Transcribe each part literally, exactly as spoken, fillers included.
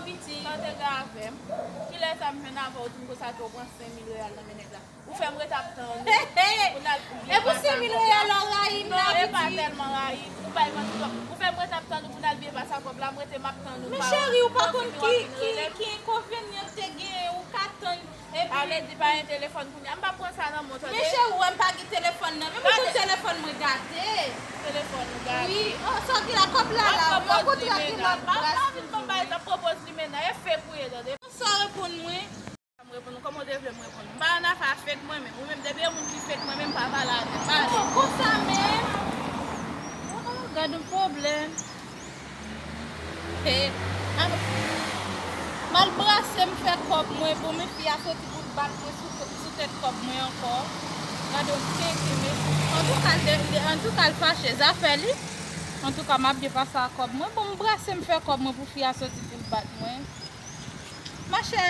Piti, sa w te gen avè m. Kilè sa m jwenn avè w di m konsa ke w pran senk mil reyal nan men nèg la? Ou fè m ret ap tann ou pou n al byen pase kòb la. E pou senk mil reyal la w rayi m la, Piti? Non, e pa tèlman rayi. Ou bay manti twòp. Ou fè m ret ap tann ou pou n al byen pase kòb la, m rete m ap tann ou. Men cheri, ou pa konn ki, ki, ki enkonvenyans te genyen, ou ka tann. Sa vle di pa gen telefòn kounye a. M p ap pran sa nan men w, tande? Men cheri, ou wè m pa gen telefòn nan. Men m konn telefòn mwen gate. Telefòn ou gate. Wi. Oh, sa w gen la, kòb la la. Ou kontre gen lòt bras toujou. Pa vin ban m bay egzanp, pwopoz limena. E fake ou ye, tande? Sa w reponn mwen? M reponn ou kòman w te vle m reponn ou. M pa nan afè fake mwen menm. Ou menm, depi yon moun ki fake mwen menm, m pa pale avè l. Pale. Oh, konsa menm? Oh, gad yon pwoblèm. He, m al brase m fè kòb mwen, bon, men fi a soti pou l bat mwen sou, sou tèt kòb mwen ankò. Gade yon kenke, mesye. Antouka, l de-, de-, antouka, l fache, zafè li. Antouka, m ap byen pase ak kòb mwen. Bon, m brase m fè kòb mwen pou fi a soti pou l bat mwen. Machè.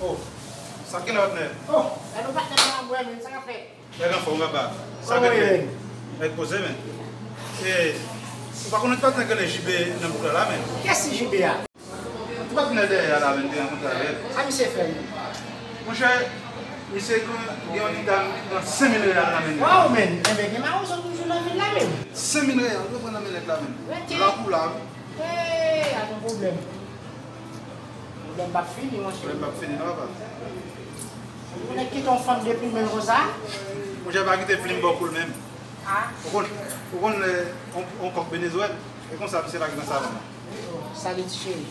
Oh, sa k gen la, patnè? Oh, gade yon patnè m nan, mwen menm, sa k ap fèt? Nèg anfòm, papa. Sa k ap fèt? Nèg poze, men. E, ou pa konnen patnè k rele J B nan bouk la, la, men? Kiyès ki J B a? Ti patnè dèyè a la, men, te rankontre avè l. Sa misye fè, menm? Monchè, misye gen, gen yon ti dam ki pran senk mil reyal nan men li. Waw, men, enben, gen mawon toujou nan vil la, men. Senk mil reyal, ou pran nan men nèg la, men. Lakou la, wi. Hey, a gen pwoblèm. Pwoblèm p ap fini, monchè. Pwoblèm p ap fini, non, papa. Ou nèk kite yon fanm deplimen l konsa? Monchè, pa kite plim bò kou l menm. Ah. Ou konn, ou konn, eh, on, on kòk Benezwèl? E konsa, misye lage nan salon nan. Salut, chérie.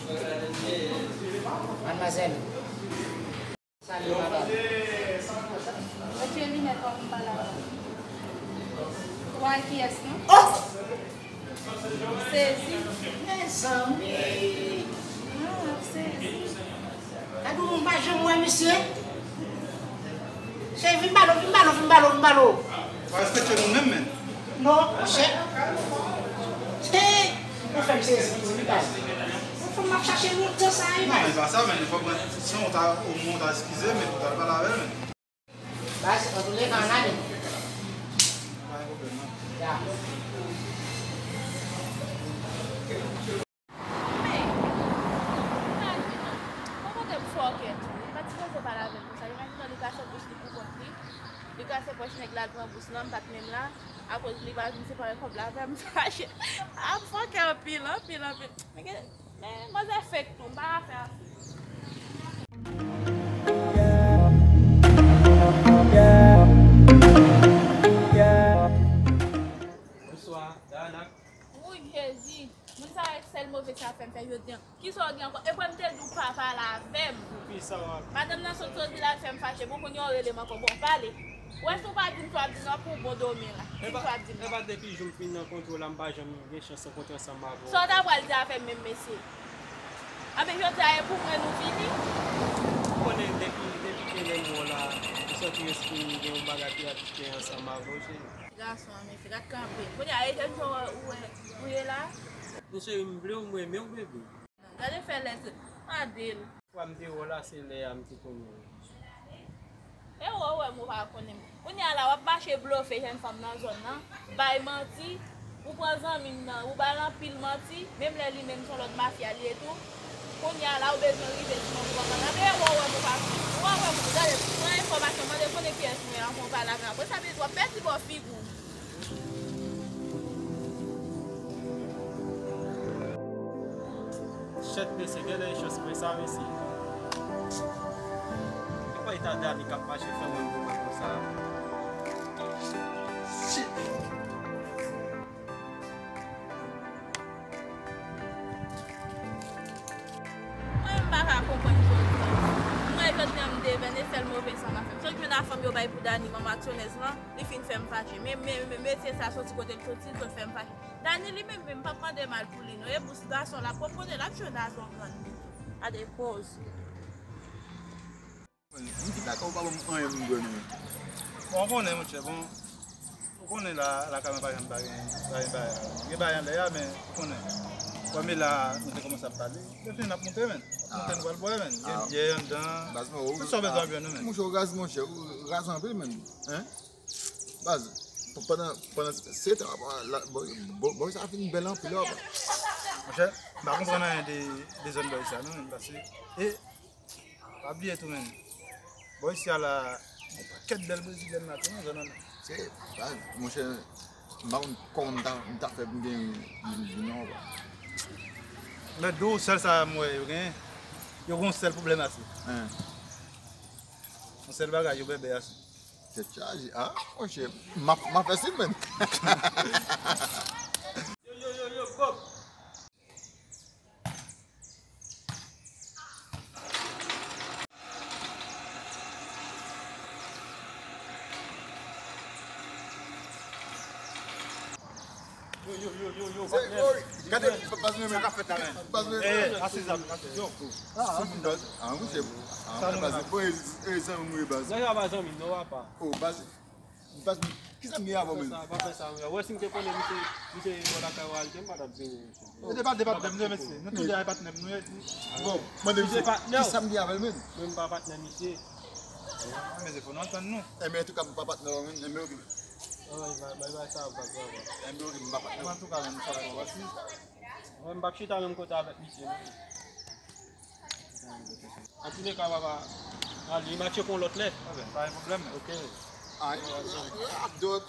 Mademoiselle. Salut, madame. Retire linèt ou pou m pale avè w. Ou wè kiyès, non? Oh! Sezi. Mezanmi. Ah, sezi. Gade yon moun pa janm wè misye. Cheri, vin ba l, vin ba l, vin ba l, vin ba l. Pa respekte nou menm, men. Non, monchè. Hey! Ou fè m sezi tou, wi, baz. Ou fè m ap chache lontan sa, wi, baz. Non, men pa sa, men fòk mwen, si w ta, omwen w ta eskize, men w ta pale avè l, men. Baz, antouleka, ann ale. Pa gen pwoblèm, non. Ya. Men, imajine, yon kote m fòkè tou. Li pa t sipoze pale avè m konsa. Imajine li kase bouch li pou kont li. Li kase pòch nèg la, l pran bous lan, m pa t menm la. Akoz li pa vin separe kòb la avè m, m fache. A, m fòkè anpil, anpil, anpil. Men gen, men manzè fake tou, m pa ka fè afè. Bonswa, Dayana. Wouy, Jezi! Moun sa yo, sèl move sa fè m fè jodi a. Kisa w gen ankò? Epi m te di w pa pale avè m. Kisa w ap... Madanm nan sot sot di l al fè m fache. Bon, kounye a w rele m ankò. Bon, pale. Ou wè si w pa di m sa w ap di m nan pou w bon dòmi la. Di m sa w ap di m nan. Epa, epa depi jou m fin nan kontwòl la, m pa janm gen chans rankontre ansanm avè w. Sa w ta pral di avè m menm, mesye? Anben, jodi a e pou mwen nou vini? Ou konnen depi, depi ke lè m wè w la, m santi rès pou m gen yon bagay ki ap fè ansanm avè w, cheri. Ti gason an, mesye, gad kanpe. Kounye a, e jèn jan w wè, ou ye la? Mesye, m vle w, m renmen w, bebe. Gade fè lèz, gade l. Fwa m te wè w la, se lè a m te konnen w. E wè, wè, m ou pa konnen m. Kounye a la, w ap mache blofe jèn fanm nan zòn nan, bay manti, ou pran zanmi m nan, ou ba l anpil manti, menm lè li menm se yon lòt mafya li ye tou. Kounye a la, ou bezwen rive sou mwen pou w konprann. Anben, e wè, wè, m ou pa konnen. Wè, wè, m ou gade, pran enfòmasyon, mande konnen kiyès mwen ye, anvan w pale avè m. Apre sa, w ap pèdi bò figi w. Shit, mesye, genlè e chans mwen sa, mesye. E kwa eta dami k ap mache fè mwen pou mwen konsa? Shit. Pa ka konprann jodi a. Mwen jodi a m devèn e sèl move sa m ap fè. M sot jwenn a fanm yo bay pou Dani, manman aksyonèz lan, li fin fè m fache. Men, men, men mesye sa soti kote l soti, l sot fè m fache. Dani li menm, menm m p ap mande mal pou li non. E bous gason l ap pwòp kote l ap jwenn a zòn grann. Gade pòz. M di kaka ou pa ban m anyen pou m bwè non men. Bon, ou konnen monchè, bon, ou konnen la lakay mwen pa janm pa gen pa gen bagay la. Gen bagay anlè a, men ou konnen. Kòm e la nou te kòmanse ap pale, lè fini n ap monte men. Ap monte nou pral bwè men. Gen byè anndan. Tout sa w bezwen ap jwenn nou men. Monchè ou raz monchè, ou raz anpil men. Hein? Baz, pandan pandan setan bòy sa fin bèl anpil la. Monchè, m pa konprann anyen de de zòn bòy sa non men paske e Pa bliye tou menm. Bò isi a la, yon pakèt bèl brezilyèn la tou nan zòn nan. Se, monchè, m pa konn kòman m ta m ta fè pou m gen vin non. Men dou sèl sa m wè yo gen, yo gen yon sèl pwoblèm ase. Yon sèl bagay yo bèbè ase. Tèt chaje, a, monchè, m ap m ap fè simen. Yo, yo, yo, yo, Bob! Yo, yo, yo, yo, yo, patnè. Gade, baz mwen men. Sa k ap fèt la, men? Baz mwen men. Eh, pase zam, pase. Yo. Ah, pase zam. Ah, wi, se. Ah, baz. Bon, e zanmi mwen, baz. Nèg la pa zanmi m, non, papa. Oh, baz. Baz, kisa m gen avè w menm? Pa fè sa, pa fè sa, wi. Ou wè si m te konnen misye, misye bò lakay ou al te, m pa t ap vini, mesye. E te pa, te pa, mesye, nou tou de a patnè m, nou ye. Bon, mande misye, kisa m gen avè l menm? Mwen m pa patnè misye. Mesye, fò nou antann nou. Enben, antouka, m pa patnè w menm, enben, oke. Bay, bay, bay, bay, sa ap bay, bay, bay. Enben, oke, m pa patnè w. Antouka, menm sa ap bay. Mwen, m p ap chita menm kote avèk misye, non. Antouleka, papa, ale, matche kon lòt lè. Pa gen pwoblèm. Ok. Ay, ap dòt.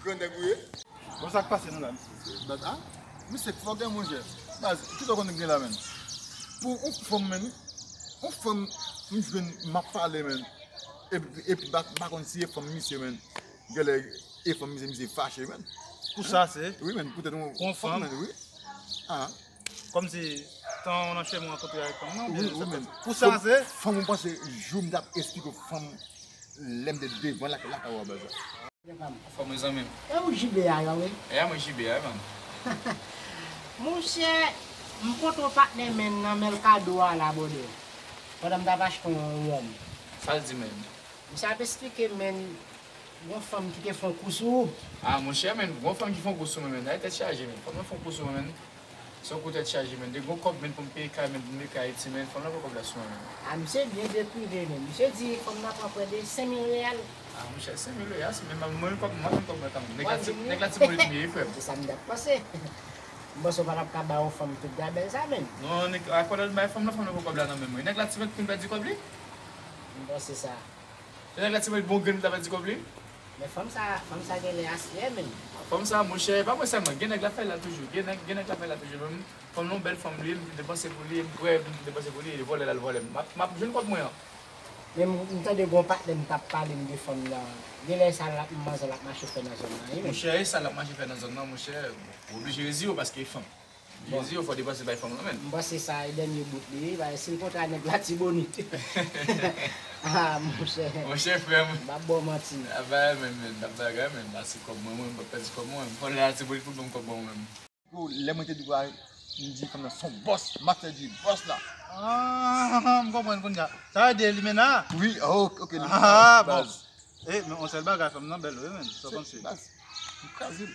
Grandèg ou ye? Bon, sa k pase nou la, mesye? Baz, a? Misye fòkè, monchè. Baz, kisa w konn gen la, menm? Pou yon fanm, menm, yon fanm, m jwenn, m ap pale, menm. Epi, epi, m pa konn si e fanm misye, menm. Genlè, e fanm misye, misye fache, menm. Pou sa, se? Wi, menm, poutèt yon fanm, menm, wi. A. Kòmsi tan w nan chemen w rankontre avèk fanm nan oubyen sa k pase? Pou sa se? Fanm ou panse jou m t ap esplike w fanm lè m te devan lakay ou a baz la. Fò mezanmi. E ou J B a yo wi. E a mwen J B a wi man. Monchè, m kontre yon patnè men nan men l kado a la brother. Pandan m t ap achte yon wòm. Sa l di men? Misye ap esplike men Gon fanm ki te fon kou sou ou. Ah monchè men gon fanm ki fon kou sou mwen men ay tèt chaje men fanm nan fon kou sou mwen men. Se yon kou tèt chaje men de gon kòb men pou m peye kay men pou m peye kay eti men fanm nan pran kòb la sou mwen men. Ah misye byen deprive men misye di fanm nan pran prè de senk mil reyal. Ah monchè senk mil reyal se men mwen menm kòb mwen menm kòb mwen kanmenm. Nèg la ti nèg la ti molit m ye wi frè m. Se sa m t ap panse. M panse w pa t ap ka bay yon fanm tout gabèl sa men. Non nèg a konnen l bay fanm nan fanm nan pran kòb la nan men mwen. Nèg la ti molit pou m pèdi kòb li. M panse sa. Nèg la ti mwen bon grenn li t ap di kòb li. Men fanm sa, fanm sa genlè asyè menm. Fanm sa monchè, e pa mwen sèlman, gen nèg la fè la toujou, gen nèg, gen nèg la fè la toujou menm. Fanm nan yon bèl fanm li ye, m te depanse pou li, m prè pou m te depanse pou li, e vòlè l al vòlè m. M ap, m ap jwenn kòb mwen an. Men m, m tande gon patnè m t ap pale m de fanm nan, genlè e sa l ap, manzè l ap mache fè nan zòn nan wi menm. Monchè, e sa l ap mache fè nan zòn nan monchè, ou oblije reziye w paske e fanm. Jezi yo fò depanse bay fanm lan menm. M panse sa e dènye bout li wi, paske si l kontre a nèg Latibonit. Ah monchè. Monchè frè m. M p ap ba w manti. N ap bagay menm menm, n ap bagay menm, pase kòb mwen mwen, m p ap pèdi kòb mwen menm. Fò lè Latibonit pou l ban m kòb mwen mwen menm. Pou lè mwen te di w a, m di fanm nan se yon bòs, Master G, bòs la. Ah, m konprann kounye a. Sa vle di Limena? Wi, oh, ok. Ah, bon. E, men yon sèl bagay, fanm nan bèl wi menn, sa w panse? Baz, m kraze l.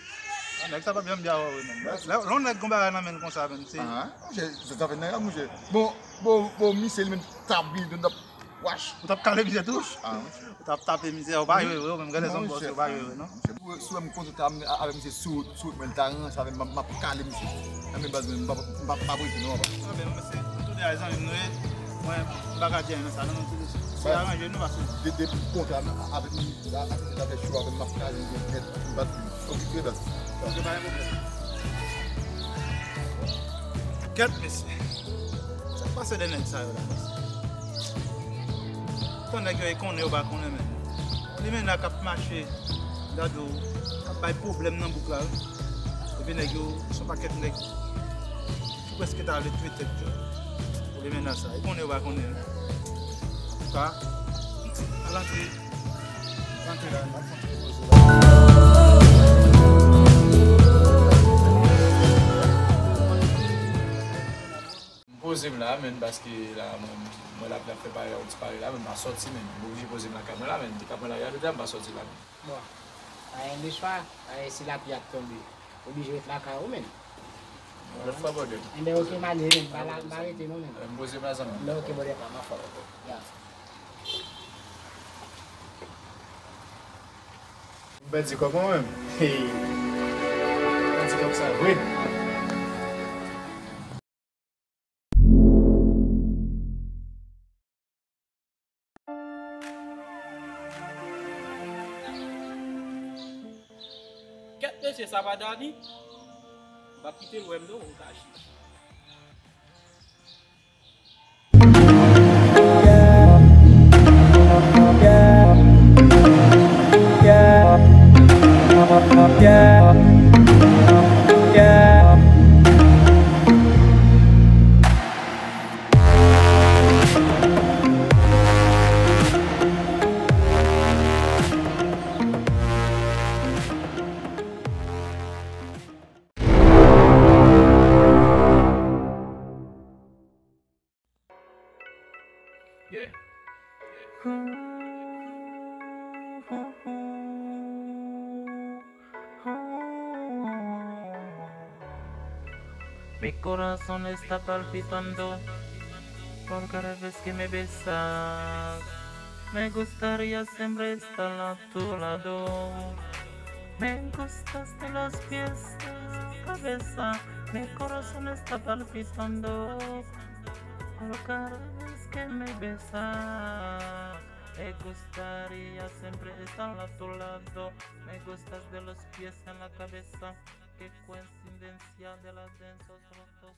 Ah, nèg sa p ap janm byen avè w wi menn. Lè yon nèg gon bagay nan men l konsa menn, se. Ah, monchè, se zafè nèg la, monchè. Bon, bon, bon, misye li menm t ap bidon, t ap wach. Ou t ap kale misye tou? Ah, monchè. Ou t ap tape misye, ou pa jwe vre, ou menm, gade son bòs, ou pa jwe vre, non? Monchè, si w wè m kontre avèk misye sou wout, sou wout, men l ta ranse avè m, m ap kale misye. Nan men baz, men m p ap, m p ap, m p ap rete, non, papa. Ah, ben, mwen, se, nou tou de a zanmi m nou ye. Mwen, m pa ka di anyen nan sa, non, non, tou de. Se aranje nou pase. De, depi kontre avèk m, la, la, la fè cho avè m, m ap kraze l nèt, m pa t vini. Okipe dat. Ok, pa gen pwoblèm. Kèt, mesye. Sa k pase de nèg sa yo la, mesye? Tan nèg yo e konnen yo pa konnen, men. Limena k ap mache, gade w, k ap bay pwoblèm nan bouk la, wi. Epi nèg yo, se yon pakèt nèg. Prèske ta vle touye tèt yo pou le mennaj sa. Ou konnen, ou pa konnen. Antouka, al antre. Al antre la, n ap fè yon ti repoze la. M poze m la, menm, paske la, mwen, mwen la, la fè pare yon ti pare la, menm pa sòti, menm. M oblije poze m lakay mwen la, menm. Depi mwen la, y a de m pa sòti la, menm. Bon, pa gen lechwa, pa gen si lapli ap tonbe. Oblije ret lakay ou, menm. Lòt fwa, brother. Enben, ok, m ale, menm. M pa la, m pa rete, non, menm. M poze m la, zanmi. Enben, ok, brother, pa m ap fè w. Ya. M pèdi kòb mwen menm. Hey. M pèdi kòb sa vre. Kèt mesye, sa pa Dani? M p ap kite l wè m non, ou kache. Yeah. Mi corazón está palpitando por cada vez que me besas. Me gustaría siempre estar a tu lado. Me gustas de los pies a la cabeza. Mi corazón está palpitando por cada vez que me besas. Me gustaría siempre estar a tu lado. Me gustas de los pies a la cabeza. Qué coincidencia de las danzas rotos.